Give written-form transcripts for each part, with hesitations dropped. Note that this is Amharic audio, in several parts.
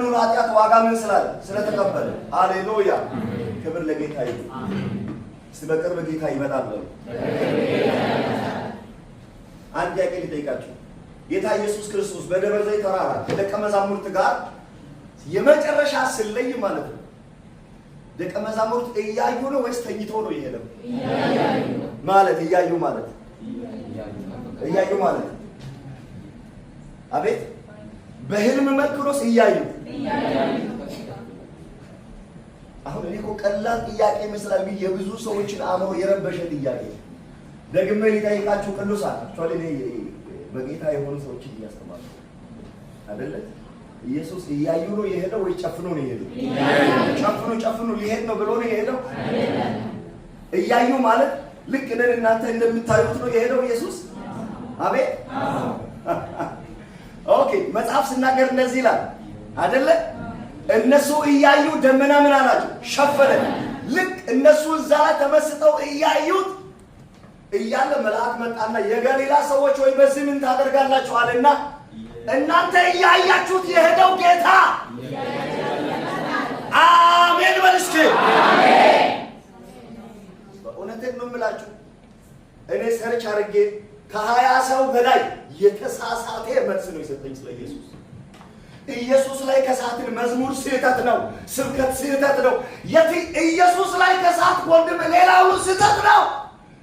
የዓለምን ሁሉ ኃጢአት ዋጋ ምን ስላለ ስለተቀበለ። ሃሌሉያ! ክብር ለጌታ ይሁን። እስቲ በቅርብ ጌታ ይመጣል በሉ። አንድ ጥያቄ ልጠይቃችሁ። ጌታ ኢየሱስ ክርስቶስ በደብረ ዘይት ተራራ ከደቀ መዛሙርት ጋር የመጨረሻ ስለይ ማለት ነው። ደቀ መዛሙርት እያዩ ነው ወይስ ተኝቶ ነው የሄደው? ማለት እያዩ ማለት እያዩ ማለት አቤት፣ በህልም መልክ ነው እያዩ። አሁን እኔ እኮ ቀላል ጥያቄ ይመስላል፣ ግን የብዙ ሰዎችን አእምሮ የረበሸ ጥያቄ። ደግሜ ሊጠይቃችሁ ቅዱሳን፣ actually እኔ በጌታ የሆኑ ሰዎችን እያስተማርኩ አይደለ? ኢየሱስ እያዩ ነው የሄደው ወይ ጨፍኖ ነው የሄደው? ጨፍኖ ጨፍኖ ሊሄድ ነው ብሎ ነው የሄደው? እያዩ ማለት ልክ እኔን እናንተ እንደምታዩት ነው የሄደው ኢየሱስ? አቤት፣ okay። መጽሐፍ ስናገር እንደዚህ ይላል አይደለ? እነሱ እያዩ ደመና ምን አላቸው? ሸፈነ። ልክ እነሱ እዛ ላይ ተመስጠው እያዩት እያለ መልአክ መጣና የገሊላ ሰዎች ወይ በዚህ ምን ታደርጋላችሁ አለና እናንተ እያያችሁት የሄደው ጌታ፣ አሜን በል እስኪ። በእውነቴን ነው የምላችሁ። እኔ search አድርጌ ከ20 ሰው በላይ የተሳሳተ መልስ ነው የሰጠኝ ስለ ኢየሱስ። ኢየሱስ ላይ ከሳትን መዝሙር ስህተት ነው፣ ስብከት ስህተት ነው። የት ኢየሱስ ላይ ከሳት ወንድም፣ ሌላው ስህተት ነው።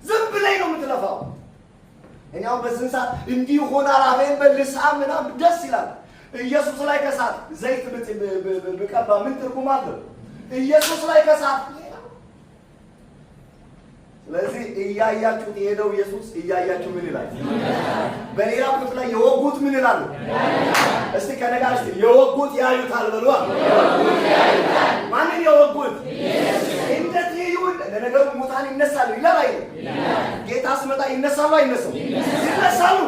ዝም ብለኝ ነው የምትለፋው። እኔ አሁን በዚህን ሰዓት እንዲህ ይሆናል አሜን በል ልሳን ምናምን ደስ ይላል። ኢየሱስ ላይ ከሳት ዘይት ብቀባ ምን ትርጉም አለው? ኢየሱስ ላይ ከሳት። ስለዚህ እያያችሁት የሄደው ኢየሱስ እያያችሁ ምን ይላል? በሌላው ክፍል ላይ የወጉት ምን ይላሉ? እስቲ ከኔ ጋር እስቲ የወጉት ያዩታል በሉ። ማንን የወጉት? እንዴት ይዩን? ለነገሩ ሙታን ይነሳሉ ይላል አይደል? ጌታ ሲመጣ ይነሳሉ አይነሱም? ይነሳሉ።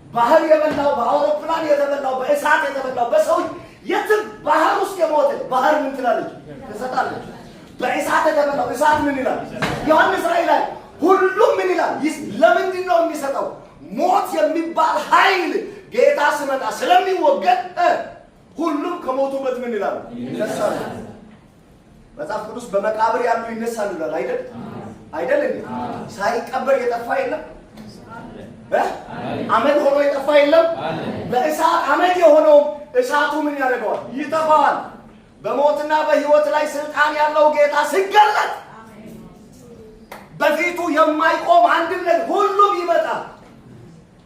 ባህር የበላው፣ በአውሮፕላን የተበላው፣ በእሳት የተበላው፣ በሰው የትም ባህር ውስጥ የሞተ ባህር ምን ትላለች? ትሰጣለች። በእሳት የተበላው እሳት ምን ይላል? ዮሐንስ ራእይ ላይ ሁሉም ምን ይላል? ለምንድን ነው የሚሰጠው? ሞት የሚባል ኃይል ጌታ ሲመጣ ስለሚወገድ ሁሉም ከሞቱበት ምን ይላሉ? ይነሳሉ። መጽሐፍ ቅዱስ በመቃብር ያሉ ይነሳሉ ይላል አይደል? አይደል እንዴ? ሳይቀበር የጠፋ የለም? አመድ ሆኖ የጠፋ የለም? በእሳት አመድ የሆነው እሳቱ ምን ያደርገዋል? ይጠፋዋል። በሞትና በሕይወት ላይ ስልጣን ያለው ጌታ ሲገለጥ በፊቱ የማይቆም አንድም ነገር፣ ሁሉም ይመጣል።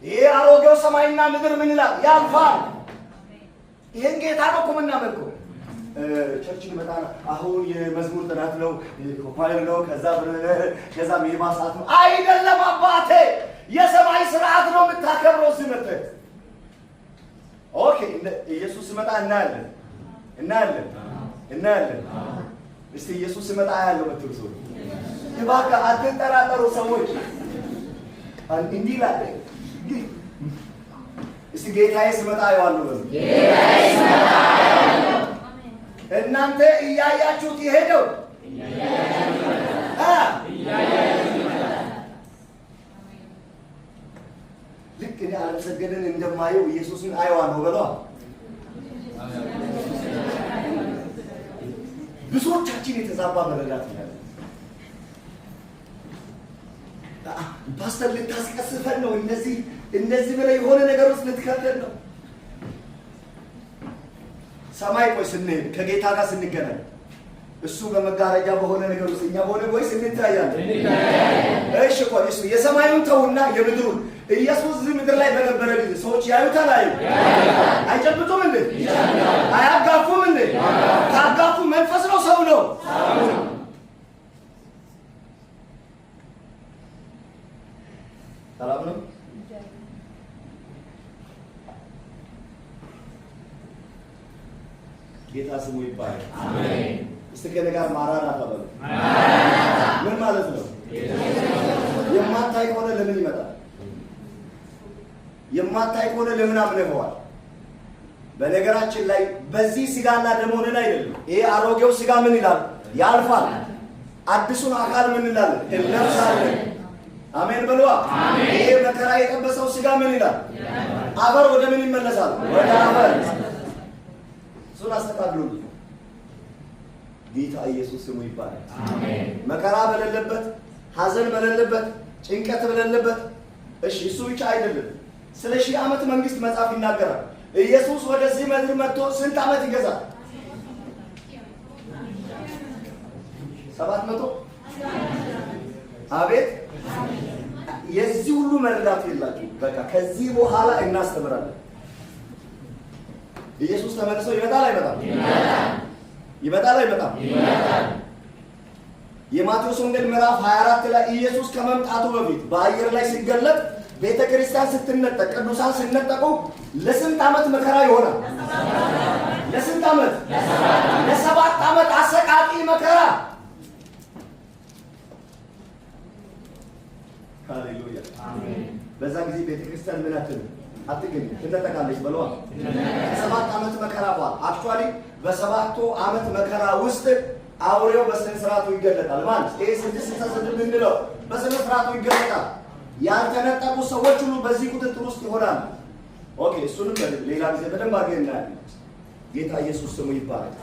ይሄ አሮጌው ሰማይና ምድር ምን ይላል? ያልፋል። ይሄን ጌታ ነው እኮ የምናመልከው። Church ይመጣ፣ አሁን የመዝሙር ጥናት ነው፣ choir ነው፣ ከዛ ሜባ ሰዓት ነው። አይደለም አባቴ፣ የሰማይ ስርዓት ነው የምታከብረው እዚህ መጥተህ። Okay፣ ኢየሱስ ሲመጣ እናያለን፣ እናያለን፣ እናያለን። እስቲ ኢየሱስ ሲመጣ አያለሁ የምትሉ ሰዎች እባክህ አትጠራጠሩ። ሰዎች እንዲህ ይላል። እስቲ ጌታዬ ሲመጣ አየዋለሁ በሉ። እናንተ እያያችሁት የሄደው ልክ እኔ አለምሰገድን እንደማየው ኢየሱስን አየዋለሁ በለዋ። ብዙዎቻችን የተዛባ መረዳት ነው ያለን። ፓስተር ልታስቀስፈን ነው፣ እንደዚህ እንደዚህ ብለህ የሆነ ነገር ውስጥ ልትከተል ነው። ሰማይ ቆይ ስንሄድ ከጌታ ጋር ስንገናኝ እሱ በመጋረጃ በሆነ ነገር ውስጥ እኛ በሆነ ወይስ እንታያለን? እሺ ቆይ እሱ የሰማዩን ተውና የምድሩን ኢየሱስ እዚህ ምድር ላይ በነበረ ጊዜ ሰዎች ያዩታል አዩ? አይጨብጡም እንዴ? አያጋፉም እንዴ? ካጋፉ መንፈስ ነው ሰው ነው? ሰላም ነው። ጌታ ስሙ ይባላል። እስቲ ከእኔ ጋር ማራናታ በሉ። ምን ማለት ነው? የማታይ ከሆነ ለምን ይመጣል? የማታይ ከሆነ ለምን አምነኸዋል? በነገራችን ላይ በዚህ ስጋና ደም ሆነን አይደለም። ይሄ አሮጌው ስጋ ምን ይላል? ያልፋል። አዲሱን አካል ምን እንላለን? እንለብሳለን። አሜን በሉዋ። ይሄ መከራ የጠበሰው ስጋ ምን ይላል? አፈር ወደ ምን ይመለሳል? ወደ አፈር። ቁጥር አስተካክሉልኝ። ጌታ ኢየሱስ ስሙ ይባላል። መከራ በሌለበት፣ ሐዘን በሌለበት፣ ጭንቀት በሌለበት። እሺ እሱ ብቻ አይደለም። ስለ 1000 ዓመት መንግስት መጽሐፍ ይናገራል። ኢየሱስ ወደዚህ ምድር መጥቶ ስንት ዓመት ይገዛል? 700። አቤት የዚህ ሁሉ መረዳት የላችሁ። በቃ ከዚህ በኋላ እናስተምራለን። ኢየሱስ ተመልሶ ይመጣል አይመጣም? ይመጣል አይመጣም? የማቴዎስ ወንጌል ምዕራፍ 24 ላይ ኢየሱስ ከመምጣቱ በፊት በአየር ላይ ሲገለጥ ቤተ ክርስቲያን ስትነጠቅ፣ ቅዱሳን ሲነጠቁ ለስንት ዓመት መከራ ይሆናል? ለስንት ዓመት? ለ7 ዓመት አሰቃቂ መከራ። ሃሌሉያ። በዛ ጊዜ ቤተ ክርስቲያን ምን አትልም፣ አትገኝም፣ ትነጠቃለች። በለዋ ከ7 ዓመት መከራ በኋላ actually በ7ቱ ዓመት መከራ ውስጥ አውሬው በስነ ስርዓቱ ይገለጣል። ማለት ይሄ 666 የምንለው በስነ ስርዓቱ ይገለጣል። ያልተነጠቁ ሰዎች ሁሉ በዚህ ቁጥጥር ውስጥ ይሆናሉ። okay፣ እሱንም ሌላ ጊዜ በደንብ አድርገን እናያለን። ጌታ ኢየሱስ ስሙ ይባረክ።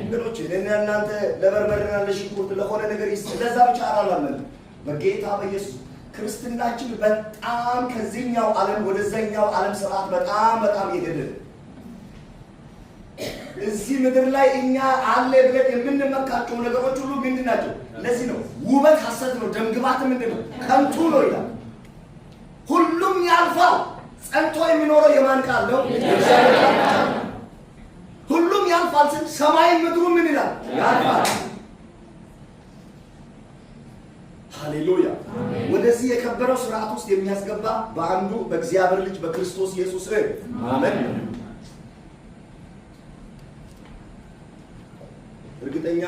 ወገኖች ለእናንተ ለበርበሬና ለሽንኩርት ለሆነ ነገር ለዛ ብቻ አላላመንም። በጌታ በኢየሱስ ክርስትናችን በጣም ከዚህኛው ዓለም ወደዛኛው ዓለም ስርዓት በጣም በጣም የሄደ እዚህ ምድር ላይ እኛ አለ ብለን የምንመካቸው ነገሮች ሁሉ ምንድን ናቸው? ለዚህ ነው ውበት ሐሰት ነው፣ ደምግባት ምንድን ነው? ከንቱ ነው ይላል። ሁሉም ያልፋል። ጸንቶ የሚኖረው የማን ቃል ነው? ሁሉም ያልፋል ስል ሰማይ ምድሩ ምን ይላል? ያልፋል። ሃሌሉያ። ወደዚህ የከበረው ስርዓት ውስጥ የሚያስገባ በአንዱ በእግዚአብሔር ልጅ በክርስቶስ ኢየሱስ ማመን ነው። እርግጠኛ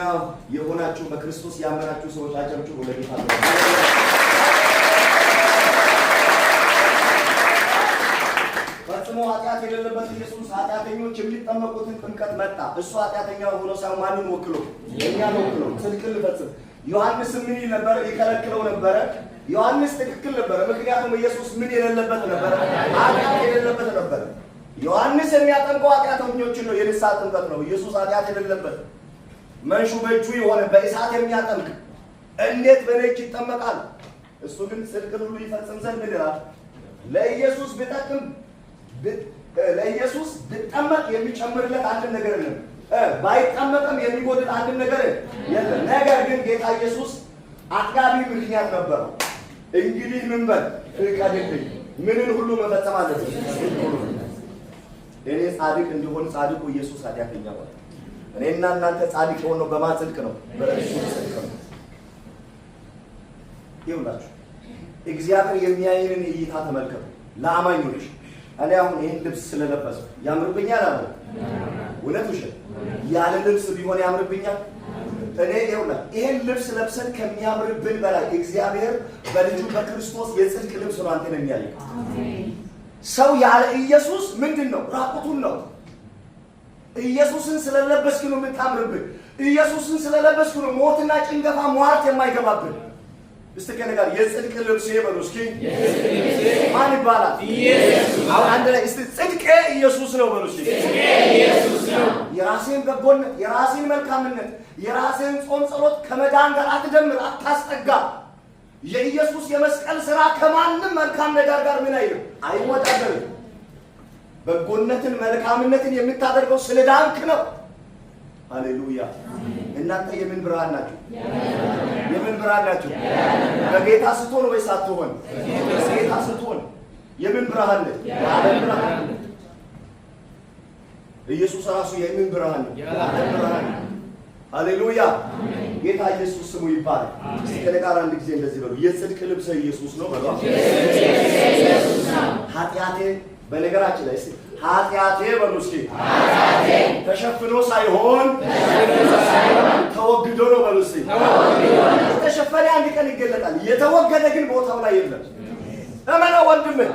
የሆናችሁ በክርስቶስ ያመናችሁ ሰዎች አጨብጭቡ ለጌታ። ፈጽሞ ኃጢአት የሌለበት ኢየሱስ ኃጢአተኞች የሚጠመቁትን ጥምቀት መጣ። እሱ ኃጢአተኛ ሆኖ ሳይሆን ማንን ወክሎ? እኛን ወክሎ ጽድቅን ሊፈጽም። ዮሐንስ ምን ይል ነበረ? ይከለክለው ነበረ። ዮሐንስ ትክክል ነበረ። ምክንያቱም ኢየሱስ ምን የሌለበት ነበረ? ኃጢአት የሌለበት ነበረ። ዮሐንስ የሚያጠምቀው ኃጢአተኞችን ነው፣ የንስሐ ጥምቀት ነው። ኢየሱስ ኃጢአት የሌለበት መንሹ በእጁ የሆነ በእሳት የሚያጠምቅ እንዴት በእኔ እጅ ይጠመቃል? እሱ ግን ጽድቅን ሁሉ ይፈጽም ዘንድ ምን ይላል? ለኢየሱስ ብጠቅም ለኢየሱስ ብጠመቅ የሚጨምርለት አንድም ነገር የለም፣ ባይጠመቅም የሚጎድል አንድም ነገር የለም። ነገር ግን ጌታ ኢየሱስ አጥጋቢ ምክንያት ነበረው። እንግዲህ ምን በል ፍቀድልኝ፣ ምንን ሁሉ መፈጸም አለብኝ። እኔ ጻድቅ እንዲሆን ጻድቁ ኢየሱስ ኃጢአተኛ ሆነ። እኔና እናንተ ጻድቅ የሆነው በማን ጽድቅ ነው? በእርሱ ጽድቅ ነው። ይኸውላችሁ እግዚአብሔር የሚያይንን እይታ ተመልከቱ። ለአማኞች እኔ አሁን ይህን ልብስ ስለለበስኩ ያምርብኛል አለ? እውነት ውሸት? ያለ ልብስ ቢሆን ያምርብኛል? እኔ ይኸውላችሁ ይህን ልብስ ለብሰን ከሚያምርብን በላይ እግዚአብሔር በልጁ በክርስቶስ የጽድቅ ልብስ ነው አንተን የሚያየው። ሰው ያለ ኢየሱስ ምንድን ነው? ራቁቱን ነው። ኢየሱስን ስለለበስክ ነው የምታምርብን። ኢየሱስን ስለለበስክ ነው ሞትና ጭንገፋ ሟርት የማይገባብን። እስቲ ከእኔ ጋር የጽድቅ ልብስ በሉ እስኪ። ማን ይባላል? አሁን አንድ ላይ እስቲ ጽድቄ ኢየሱስ ነው በሉ እስኪ። የራሴን በጎነት፣ የራሴን መልካምነት፣ የራሴን ጾም ጸሎት ከመዳን ጋር አትደምር፣ አታስጠጋ። የኢየሱስ የመስቀል ስራ ከማንም መልካም ነገር ጋር ምን አይልም፣ አይወዳደርም። በጎነትን መልካምነትን የምታደርገው ስለ ዳንክ ነው። ሃሌሉያ። እናንተ የምን ብርሃን ናችሁ? የምን ብርሃን ናችሁ? በጌታ ስትሆን ወይስ አትሆን? በጌታ ስትሆን የምን ብርሃን ነህ? የዓለም ብርሃን። ኢየሱስ ራሱ የምን ብርሃን ነው? የዓለም ብርሃን ነው። ሃሌሉያ። ጌታ ኢየሱስ ስሙ ይባላል። እስቲ ከእኔ ጋር አንድ ጊዜ እንደዚህ በሉ፣ የጽድቅ ልብሰ ኢየሱስ ነው በሉ። ኃጢአቴ በነገራችን ላይ እስቲ ኃጢአቴ በሉ እስኪ ተሸፍኖ ሳይሆን ተወግዶ ነው በሉ እስኪ። የተሸፈነ አንድ ቀን ይገለጣል፣ የተወገደ ግን ቦታው ላይ የለም። እመነው ወንድምህ፣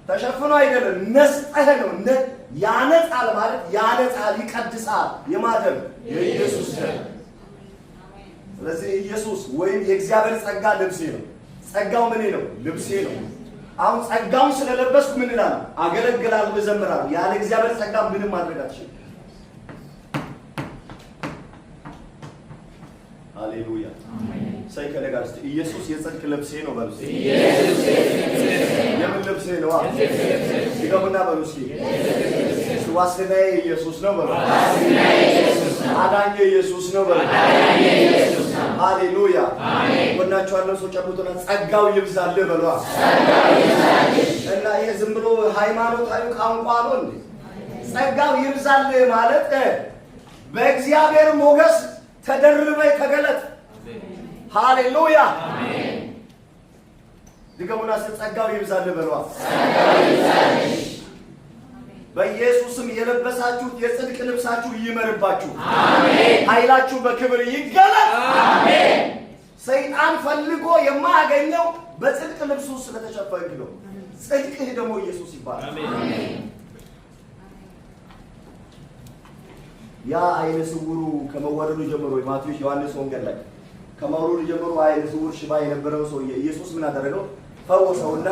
ተሸፍኖ አይደለም ነስጠህ ነው። ያነጻል ማለት ያነጻል፣ ይቀድሳል። የማደም የኢየሱስ ደም። ስለዚህ ኢየሱስ ወይም የእግዚአብሔር ጸጋ ልብሴ ነው። ጸጋው ምን ነው? ልብሴ ነው። አሁን ጸጋውን ስለለበስኩ ምን እላለሁ? አገለግላለሁ፣ እዘምራለሁ። ያለ እግዚአብሔር ጸጋ ምንም ማድረግ አትችልም። ሃሌሉያ። ሰይ ከእኔ ጋር እስቲ ኢየሱስ የጽድቅ ልብሴ ነው በሉ። የምን ልብሴ ነው? ድገሙና በሉ እስኪ። ዋስትናዬ ኢየሱስ ነው በሉ። አዳኜ ኢየሱስ ነው በሉ። ሃሌሉያ። ጎናችሁ ያለው ሰው ጨብጡና ጸጋው ይብዛልህ በሉ። እና ይሄ ዝም ብሎ ሃይማኖታዊ ቋንቋ ነው እንዴ? ጸጋው ይብዛልህ ማለት በእግዚአብሔር ሞገስ ተደርበህ ተገለጥ። ሃሌሉያ። ድገሙና ጸጋው ይብዛልህ በሏ። በኢየሱስም የለበሳችሁት የጽድቅ ልብሳችሁ ይመርባችሁ። ኃይላችሁ በክብር ይገለጥ። ሰይጣን ፈልጎ የማያገኘው በጽድቅ ልብሱ ስለተሸፈንክ ነው። ጽድቅህ ደግሞ ኢየሱስ ይባላል። ያ አይነ ስውሩ ከመወለዱ ጀምሮ ማቴዎስ፣ ዮሐንስ ወንጌል ላይ ከመወለዱ ጀምሮ አይነ ስውር ሽባ የነበረው ሰውዬ ኢየሱስ ምን አደረገው? ፈወሰውና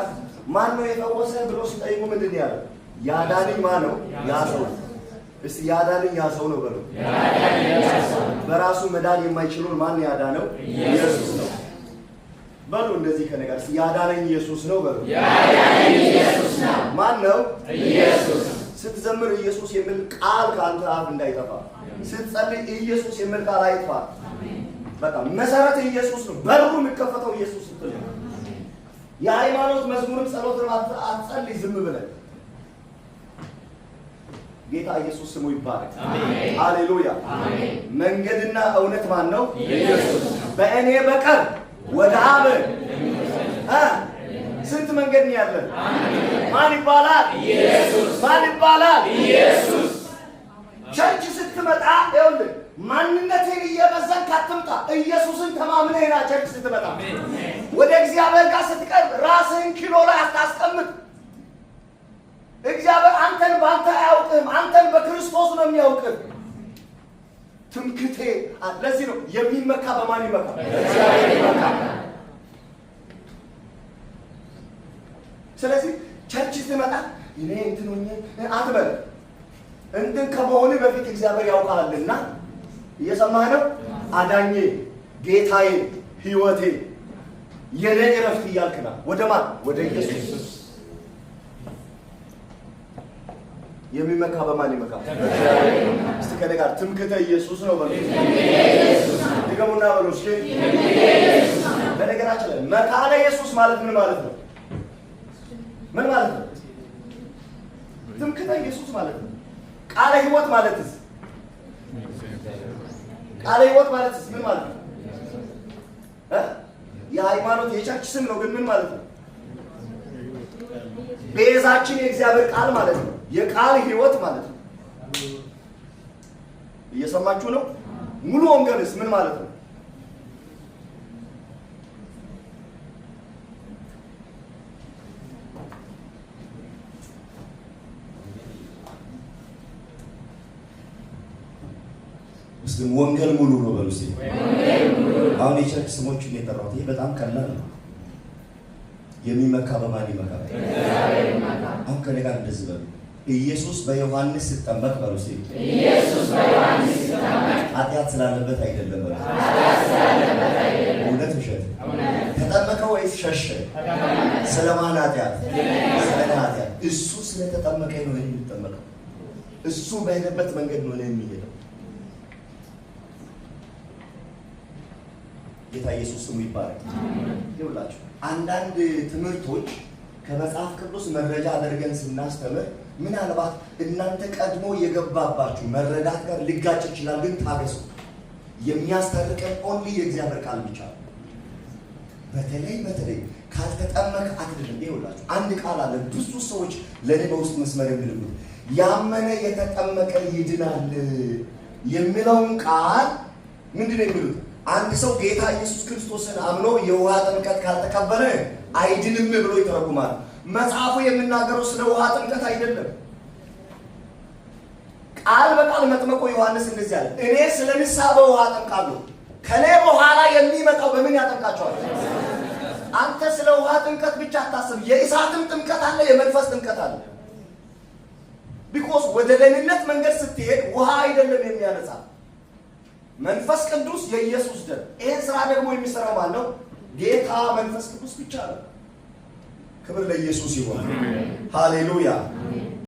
ማን ነው የፈወሰ ብሎ ሲጠይቁ ምንድን ያለው? ያዳነኝ ማን ነው? ያ ሰው ነው። እስቲ ያዳነኝ ያ ሰው ነው በሉ። በራሱ መዳን የማይችለውን ማን ያዳነው? ኢየሱስ ነው በሉ። እንደዚህ ከነጋ እስቲ ያዳነኝ ኢየሱስ ነው በሉ። ማን ነው? ኢየሱስ። ስትዘምር ኢየሱስ የሚል ቃል ከአንተ አፍ እንዳይጠፋ፣ ስትጸልይ ኢየሱስ የሚል ቃል አይጥፋ። በቃ መሰረት ኢየሱስ ነው። በሩ የሚከፈተው ኢየሱስ ስትል ነው። የሃይማኖት መዝሙርም ጸሎትም አትጸልይ ዝም ብለህ። ጌታ ኢየሱስ ስሙ ይባረክ። ሃሌሉያ። መንገድና እውነት ማን ነው? ኢየሱስ። በእኔ በቀር ወደ አብ ስንት መንገድ ነው ያለን? ማን ይባላል? ኢየሱስ። ማን ይባላል? ኢየሱስ። Church ስትመጣ ይኸውልህ ማንነትህን እየመዘንክ አትምጣ። ኢየሱስን ተማምነህ ና። Church ስትመጣ ወደ እግዚአብሔር ጋር ስትቀርብ ራስህን ኪሎ ላይ አታስቀምጥ። እግዚአብሔር አንተን በአንተ አያውቅህም። አንተን በክርስቶስ ነው የሚያውቅህ። ትምክቴ ለዚህ ነው የሚመካ በማን ይመካ? እግዚአብሔር ይመካ። ስለዚህ church ስትመጣ እኔ እንትን ሆኜ አትበል። እንትን ከመሆንህ በፊት እግዚአብሔር ያውቃልና። እየሰማህ ነው? አዳኜ፣ ጌታዬ፣ ሕይወቴ፣ የኔ እረፍት እያልክ ና። ወደ ማን? ወደ ኢየሱስ። የሚመካ በማን ይመካ? እስቲ ከእኔ ጋር ትምክህተ ኢየሱስ ነው በሉ። ድገሙና በሉ እስኪ። በነገራችን ላይ መካነ ኢየሱስ ማለት ምን ማለት ነው? ምን ማለት ነው? ትምክህተ ኢየሱስ ማለት ነው። ቃለ ሕይወት ማለትስ? ቃለ ሕይወት ማለትስ ምን ማለት ነው? የሃይማኖት የ church ስም ነው፣ ግን ምን ማለት ነው? ቤዛችን የእግዚአብሔር ቃል ማለት ነው። የቃል ሕይወት ማለት ነው። እየሰማችሁ ነው? ሙሉ ወንጌልስ ምን ማለት ነው? ወንጌል ሙሉ ነው በሉ እስኪ። አሁን የ church ስሞችን የጠራሁት ይሄ በጣም ቀላል ነው። የሚመካ በማን ይመካ? አሁን ከኔ ጋር እንደዚህ በሉ። ኢየሱስ በዮሐንስ ሲጠመቅ በሉ እስኪ። ኢየሱስ በዮሐንስ ሲጠመቅ ኃጢአት ስላለበት አይደለም በሉ። ኃጢአት ስላለበት አይደለም። እውነት ውሸት? ተጠመቀ ወይስ ሸሸ? ስለማን ኃጢአት? ስለ እኔ ኃጢአት። እሱ ስለተጠመቀ ነው እኔ የምጠመቀው። እሱ በሄደበት መንገድ ነው እኔ የሚሄደው። ጌታ ኢየሱስ ስሙ ይባረክ። ይኸውላችሁ አንዳንድ ትምህርቶች ከመጽሐፍ ቅዱስ መረጃ አድርገን ስናስተምር ምናልባት እናንተ ቀድሞ የገባባችሁ መረዳት ጋር ሊጋጭ ይችላል። ግን ታገሱ። የሚያስታርቀን only የእግዚአብሔር ቃል ብቻ ነው። በተለይ በተለይ ካልተጠመቀ አትድንም። ይኸውላችሁ አንድ ቃል አለ፣ ብዙ ሰዎች ለእኔ በውስጥ መስመር የሚልኩት ያመነ የተጠመቀ ይድናል የሚለውን ቃል ምንድን ነው የሚሉት? አንድ ሰው ጌታ ኢየሱስ ክርስቶስን አምኖ የውሃ ጥምቀት ካልተቀበለ አይድንም ብሎ ይተረጉማል። መጽሐፉ የሚናገረው ስለ ውሃ ጥምቀት አይደለም። ቃል በቃል መጥምቁ ዮሐንስ እንደዚህ አለ፣ እኔ ስለ ንስሐ በውሃ አጠምቃለሁ፣ ከኔ በኋላ የሚመጣው በምን ያጠምቃቸዋል? አንተ ስለ ውሃ ጥምቀት ብቻ አታስብ። የእሳትም ጥምቀት አለ፣ የመንፈስ ጥምቀት አለ። Because ወደ ደህንነት መንገድ ስትሄድ ውሃ አይደለም የሚያነጻ፣ መንፈስ ቅዱስ፣ የኢየሱስ ደም። ይሄን ስራ ደግሞ የሚሰራው ማን ነው? ጌታ መንፈስ ቅዱስ ብቻ ነው። ክብር ለኢየሱስ ይሁን። ሃሌሉያ።